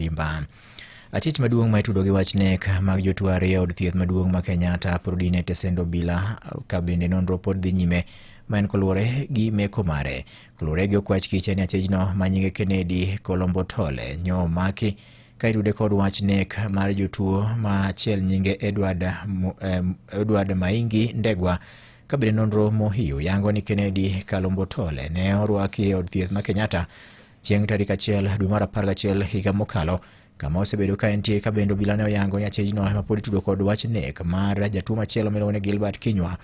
adimba. Achich maduong' ma itudo gi wach nek mag jotuo ariyo e od thieth maduong' ma Kenyatta pod odin e tesend obila ka bende nonro pod dhi nyime ma en koluwore gi meko mare. Koluwore gi okwach kiche ni achijno ma nyinge Kennedy Kolombotole nyo omaki ka itude kod wach nek mar jotuo ma achiel nyinge Edward, Edward Maingi Ndegwa ka bende nonro mohiu yango ni Kennedy Kalombotole ne orwaki e od thieth ma Kenyatta chieng' tarik 1 dwe mar 11 higa mokalo kama osebedo ka entie ka bende obila ne oyango ni achijno ema pod itudo kod wach nek mar jatuo machielo miluongo ni Gilbert Kinywa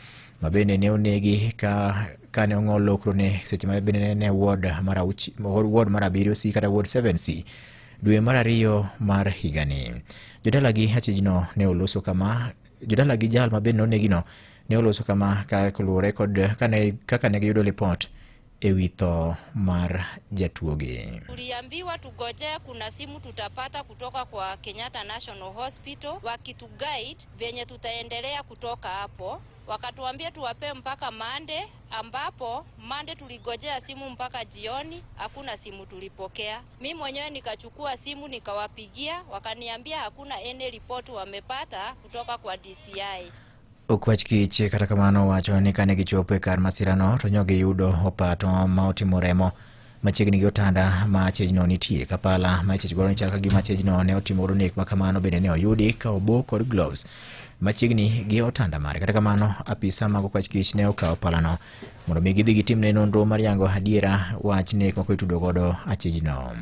ma bende ne onegi ka kane ong'ol lokrone seche ma bende ne en e ward mar ward mar 7 C kata ward 7C dwe mar 2 mar higani. Jodalagi achijno ne oloso kama jodalagi jal ma bende nonegino ne oloso kama ka kaluwore kod kaka ne giyudo lipot e wi tho mar jatuogi. Tuliambiwa tugojee, kuna simu tutapata kutoka kwa Kenyatta National Hospital wakituguide venye tutaendelea kutoka hapo. Wakatuambia tuwape mpaka Monday, ambapo Monday tuligojea simu mpaka jioni, hakuna simu tulipokea. Mi mwenyewe nikachukua simu nikawapigia, wakaniambia hakuna any report wamepata kutoka kwa DCI. Okwach kich kata kamano wacho ni kane gichopo e kar masirano to nyo giyudo opato ma otimo remo machiegni gi otanda ma achijno nitie. Kapala ma ichich godo ni chal ka gima achijno ne otimo godo nek ma kamano bende ne oyudi ka obo kod gloves machiegni gi otanda mare. Kata kamano apisa mag okwach kich ne okawo palano mondo mi gidhi gitimne nonro mar yango adiera wach nek ma itudo godo achijno.